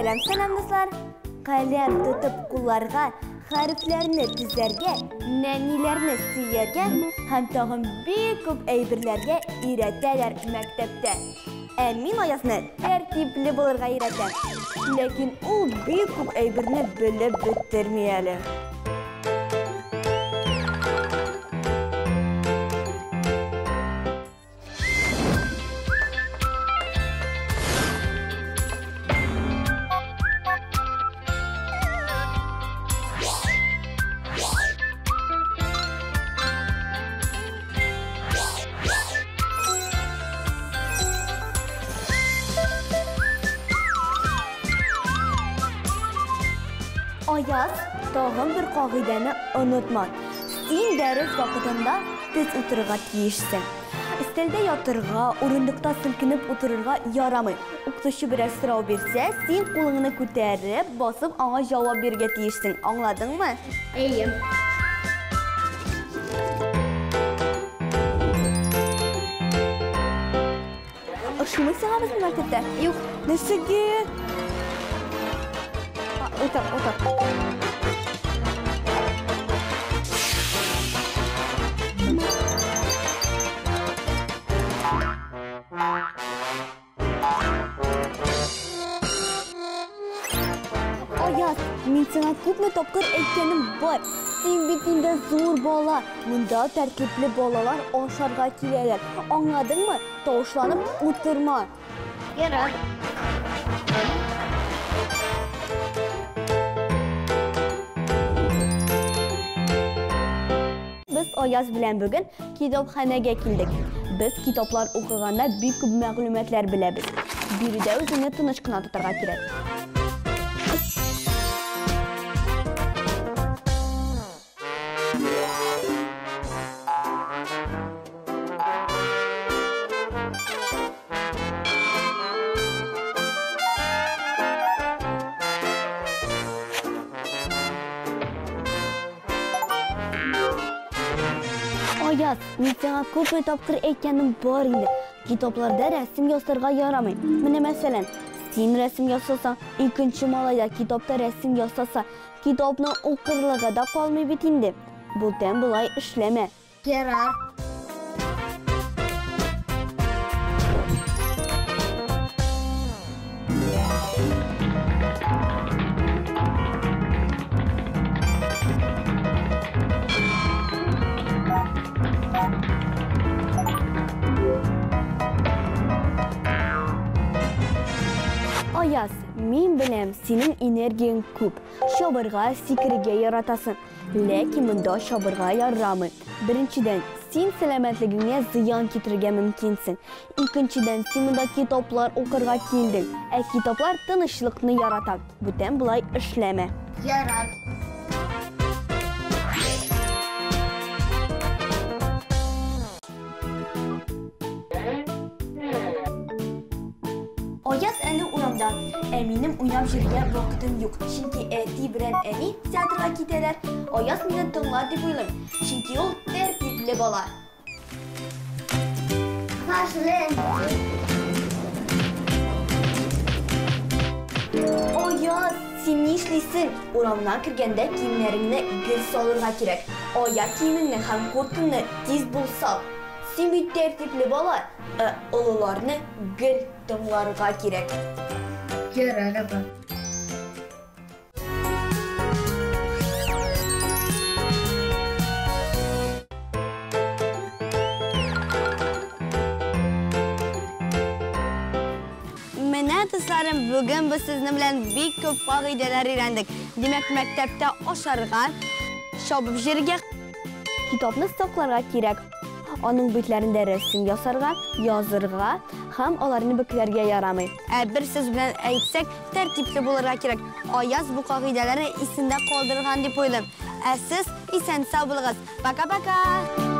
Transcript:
Сәлам, сәлам, дуслар! Каләм тотып кулларга, хәрефләрне төзәргә, нәниләрне сөяргә һәм тагын бик күп әйберләргә өйрәтәләр мәктәптә. Ә мин Аязны тәртипле булырга өйрәтәм. Ләкин ул бик күп әйберне белеп бетерми әле. Аяз, тагын бер кагыйдәне онытма. Син дәрес вакытында төз утырырга тиешсең. Өстәлдә ятырга, урындыкта селкенеп утырырга ярамый. Укытучы берәр сорау бирсә, син кулыңны күтәреп, басып аңа җавап бирергә тиешсең. Аңладыңмы? Әйе. Ошыймы сиңа безнең мәктәптә? Юк. Нәрсәгә? Утыр, утыр. Аяз, мин сиңа күпме тапкыр әйткәнем бар. Син бит инде зур бала. Монда тәртипле балалар ашарга киләләр. Аңладыңмы? Тавышланып утырма. Ярар. Без Аяз белән бүген китапханәгә килдек. Без китаплар укыганда бик күп мәгълүматлар беләбез. Биредә үзеңне тыныч кына тотарга кирәк. Аяз, мин сиңа күпме тапкыр әйткәнем бар инде. Китапларда рәсем ясарга ярамый. Менә мәсәлән, син рәсем ясасаң, икенче малай да китапта рәсем ясаса, китапның укырлыгы да калмый бит инде. Бүтән болай эшләмә. Ярар. Аяз, мин беләм, синең энергияң күп. Чабырга, сикерергә яратасың. Ләкин монда чабырга ярамый. Беренчедән, син сәламәтлегеңә зыян китерергә мөмкинсең. Икенчедән, син монда китаплар укырга килдең. Ә китаплар тынычлыкны ярата. Бүтән болай эшләмә. Ярар. Аяз әле урамда. Ә минем уйнап йөрергә вакытым юк. Чөнки әти белән әни театрга китәләр. Аяз мине тыңлар дип уйлыйм. Чөнки ул тәртипле бала. Аяз, син нишлисең? Урамнан кергәндә киемнәреңне гел салырга кирәк. Аяк киемеңне һәм курткаңны тиз бул сал. Син бит тәртипле бала, ә олыларны гел тыңларга кирәк. Ярар, апа. Менә, дусларым, бүген без сезнең белән бик күп кагыйдәләр өйрәндек. Димәк, мәктәптә ашарга, чабып йөрергә, китапны сакларга кирәк. Аның битләрендә рәсем ясарга, язырга һәм аларны бөкләргә ярамый. Ә бер сүз белән әйтсәк, тәртипле булырга кирәк. Аяз бу кагыйдәләрне исендә калдырган дип уйлыйм. Ә сез исән сау булыгыз. Пока-пока!